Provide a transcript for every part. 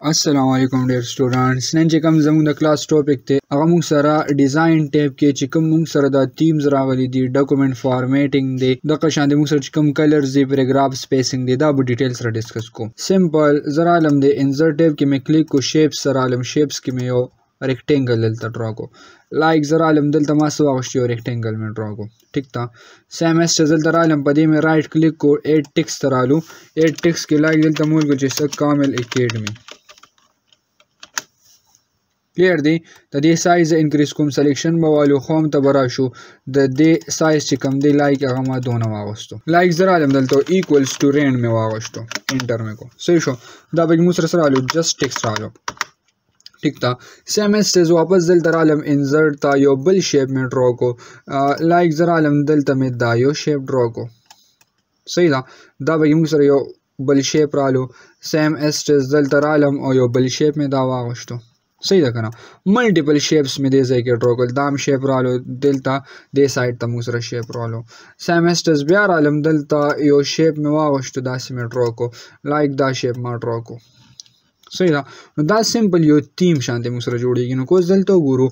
السلام علیکم ډیر سټوډنټس، نن چې کوم زموږ د کلاس ټاپک دی هغه موږ سره ډیزاین ټیب کې چې کوم موږ سره دا تیمز راغلي دي، ډاکومنټ فارمیټینګ دی، دغه شان دی موږ سره چې کوم کلرز دی، پیراګراف سپیسینګ دی، دا به ډیټیل سره ډسکس کوو. سمپل زه رالم دی انسرټ ټیب کې مې کلیک کو، شیپس سره رالم، شیپس کې مې یو ریکټینګل دلته ډرا کو. لایک زه رالم دلته ما څه واغوست، یو ریکټینګل مې ډرا کو. ټیک ده، سیم ایس چې دلته رالم په دې مې رایټ کلیک کو، ایډ ټیکس ته رالو. ایډ ټیکس کې لایک دلته مو ولیکل چې څه کامل اکیډمي. کلیر دی؟ د دې سایز انکریز کوم، سلیکشن به والو، هوم ته به راشو، د دې سایز چې کوم دی لایک هغه ما دونه واغوستو. لایک زه رالم دلته ایکوالز ټو رینډ مې واغوستو، انټر مې کو. صحیح شو، دا به موږ سره رالو جسټ ټیکس رالو. ټیک ده، سیم ایس ټیز واپس دلته رالم انزرټ ته یو بل شیپ مې ډرا کو. لایک زه رالم دلته مې دا یو شیپ ډرا کو. صحیح ده، دا به موږ سره یو بل شیپ رالو. سیم ایس ټیز دلته رالم او یو بل شیپ مې دا واغوستو. صحیح ده کنه، ملټیپل شیپس مې دې ځای کې ډرا کړل. دا هم شیپ رالو دلته دې سایډ ته موږ سره شیپ رالو. سیم ایس ټیز بیا رالم دلته یو شیپ مې واغوستو، داسې مې ډرا کو. لایک دا شیپ ما ډرا کو. صحیح ده، نو دا سمپل یو تیم شان دی موږ سره جوړیږي. نو که اوس دلته وګورو،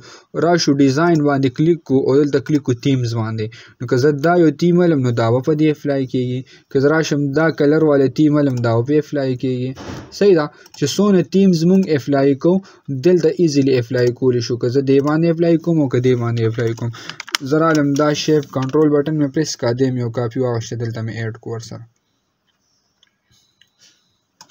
راشو ډیزاین باندې کلیک کو او دلته کلیک کو تیمز باندې. نو که زه دا یو تیم ولم نو دا به په دې اپلای کیږي، که زه راشم دا کلر والا تیم ولم دا به په اپلای کیږي. صحیح ده، چې څونه تیمز موږ اپلای کوو دلته ایزیلی اپلای کولی شو. که زه دې باندې اپلای کوم او که دې باندې اپلای کوم. زه رالم دا شیپ کنټرول بټن مې پریس کا، دې مې یو کاپي واغوسته، دلته مې ایډ کو ورسره.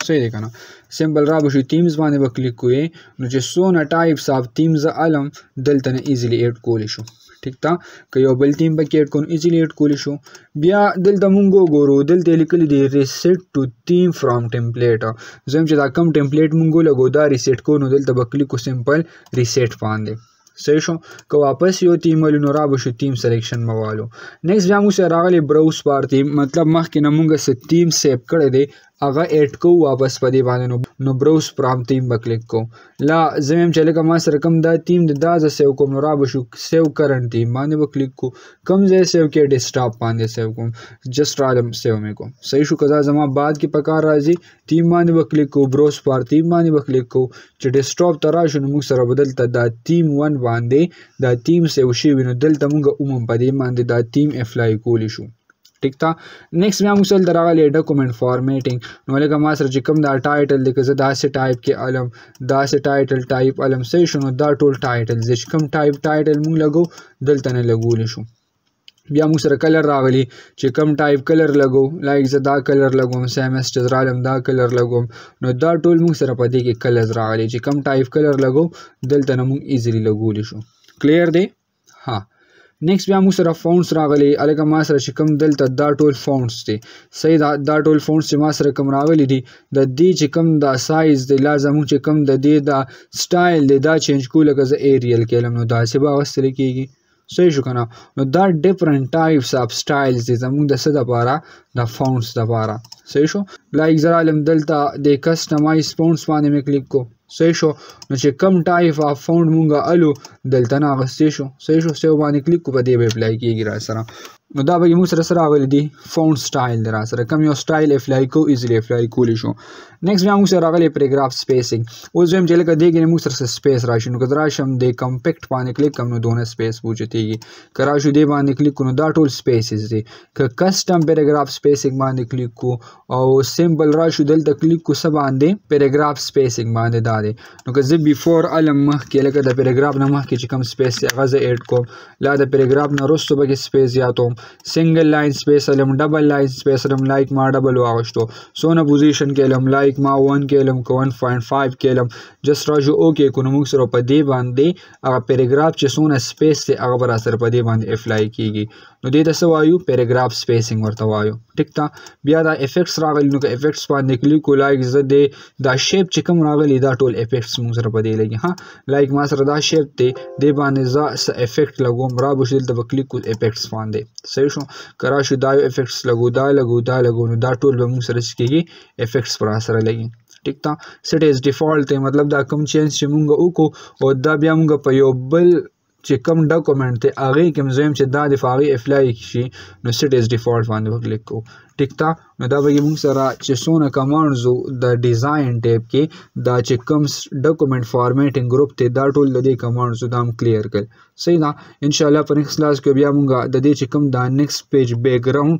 صحیح دی کنه، سمپل را به شو تیمز باندې به کلیک کوی، نو چې څونه ټایپس اف تیمز علم دلته نه ایزیلی ایډ کولی شو. ټیک ده، که یو بل تیم پکې ایډ کوو ایزیلی ایډ کولی شو. بیا دلته مونږ وګورو، دلته یې لیکلي دي ریسیټ ټو تیم فرام ټیمپلیټ. زه وایم چې دا کوم ټیمپلیټ مونږ ولګو دا ریسیټ کوو، نو دلته به کلیک کو سمپل ریسیټ باندې. صحیح شو، که واپس یو تیم ولو نو را به شو تیم سلیکشن به والو. نیکسټ بیا موږ سره راغلی براوز فار تیم، مطلب مخکې نه مونږ څه تیم سیو کړی دی هغه ایډ کوو واپس په دې باندې، نو براوز فرام تیم به کلیک کوو. لا زه وایم چې لکه ما سره کوم دا تیم دی دا زه سیو کوم، نو را به شو سیو کرنټ تیم باندې به کلیک کوو. کوم ځای سیو کې ډیسکټاپ باندې سیو کوم، جسټ رالم سیو مې کوم. صحیح شو، که دا زما بعد کې په کار راځي تیم باندې به کلیک کوو، براوز فار تیم باندې به کلیک کوو. چې ډیسکټاپ ته راشو نو موږ سره به دلته دا تیم 1 باندې دا تیم سیو شوی وي، نو دلته موږ عموم په دې باندې دا تیم اپلای کولی شو. ټیک ده، نیکسټ بیا موږ سره راغلی ډاکومنټ فارمیټینګ. نو لکه ما سره چې کوم دا ټایټل دی، که زه داسې ټایپ کې علم، داسې ټایټل ټایپ علم، صحیح شو، نو دا ټول ټایټل دی چې کوم ټایپ ټایټل موږ لګو دلته نه لګولی شو. بیا موږ سره کلر راغلی چې کوم ټایپ کلر لګو، لایک زه دا کلر لګوم، سیم ایس چې رالم دا کلر لګوم، نو دا ټول موږ سره په دې کې کلرز راغلی چې کوم ټایپ کلر لګو دلته نه موږ ایزیلی لګولی شو. کلیر دی؟ ها. نیکسټ بیا موږ سره فونټس راغلی. الکه ما سره چې کوم دلته دا ټول فونټس دي، صحیح ده، دا ټول فونټس چې ما سره کوم راغلي دي د دې چې کوم دا سایز دی، لا زموږ چې کوم د دې دا سټایل دی دا چینج کوو، لکه زه ایریل کې علم نو داسې به اخیستل کېږي. صحیح شو که نه؟ نو دا ډیفرنټ ټایپس اف سټایلز دي زموږ د څه دپاره، د فونټس دپاره. صحیح شو، لایک زه رالم دلته د کسټمایز فونټس باندې مې کلیک کو. صحیح شو، نو چې کوم ټایپ اف فونټ مونږ الو دلته نه اخیستی شو. صحیح شو، سیو باندې کلیک کو، په دې به اپلای کېږي را سره. نو دا به موږ سره راغلي دي فونټ سټایل دی را سره، کوم یو سټایل اپلای کوو ایزیلی اپلای کولی شو. نیکسټ بیا موږ سره راغلی پیراګراف سپیسینګ. اوس وایم چې لکه دې کې موږ سره څه سپیس راشي، نو که زه راشم دې کمپیکټ باندې کلیک کوم نو دونه سپیس اوچتېږي، که راشو دې باندې کلیک کوو نو دا ټول سپیسز دي. که کسټم پیراګراف سپیسینګ باندې کلیک کوو او سمپل راشو دلته کلیک کوو څه باندې پیراګراف سپیسینګ باندې دا دی. نو که زه بیفور علم مخکې لکه د پیراګراف نه مخکې چې کوم سپیس دی هغه زه ایډ کوم، لا د پیراګراف نه وروسته پکې سپیس زیاتوم، سنگل لاین سپیس علم، ډبل لاین سپیس علم، لایک ما ډبل واغشتو، څونه پوزیشن کې علم، لایک ما 1 کې علم، که 1.5 کې علم، جسټ راشو اوکې کو. نو موږ سره په دې باندې هغه پیراګراف چې څونه سپیس دی هغه به را سره په دې باندې اپلای کیږي. نو دې ته څه وایو؟ پیراګراف سپیسینګ ورته وایو. ټیک ده، بیا دا افیکټس راغلي، نو که افیکټس باندې کلیک کو، لایک زه دې دا شیپ چې کوم راغلی دا ټول افیکټس موږ سره په دې لګي. ها، لایک ما سره دا شیپ دی، دې باندې زه څه افیکټ لګوم، را به شو دلته به کلیک کو افیکټس باندې. صحیح شو، که راشو دا یو افیکټس لګو، دا لګو، دا لګو، نو دا ټول به موږ سره څه کېږي؟ افیکټس پر سره لګي. ټیک ده، سیټ از ډیفالټ دی، مطلب دا کوم چینج چې موږ وکړو او دا بیا موږ په یو بل چې کوم ډاکومنټ دی هغې کې هم زه وایم چې دا د هغې اپلای شي، نو سیټ از ډیفالټ باندې به کلیک کوو. ټیک ده. نو دا به یې موږ سره چې څونه کمانډز وو د ډیزاین ټیب کې، دا چې کوم ډاکومنټ فارمیټینګ ګروپ دی دا ټول د دې کمانډز دا هم کلیر کړل. صحیح ده. انشاءالله په نیکسټ کلاس کې بیا موږ د دې چې کوم دا نیکسټ پیج بیکګراوند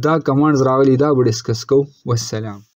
دا کمانډز راغلي دا به ډسکس کوو. والسلام.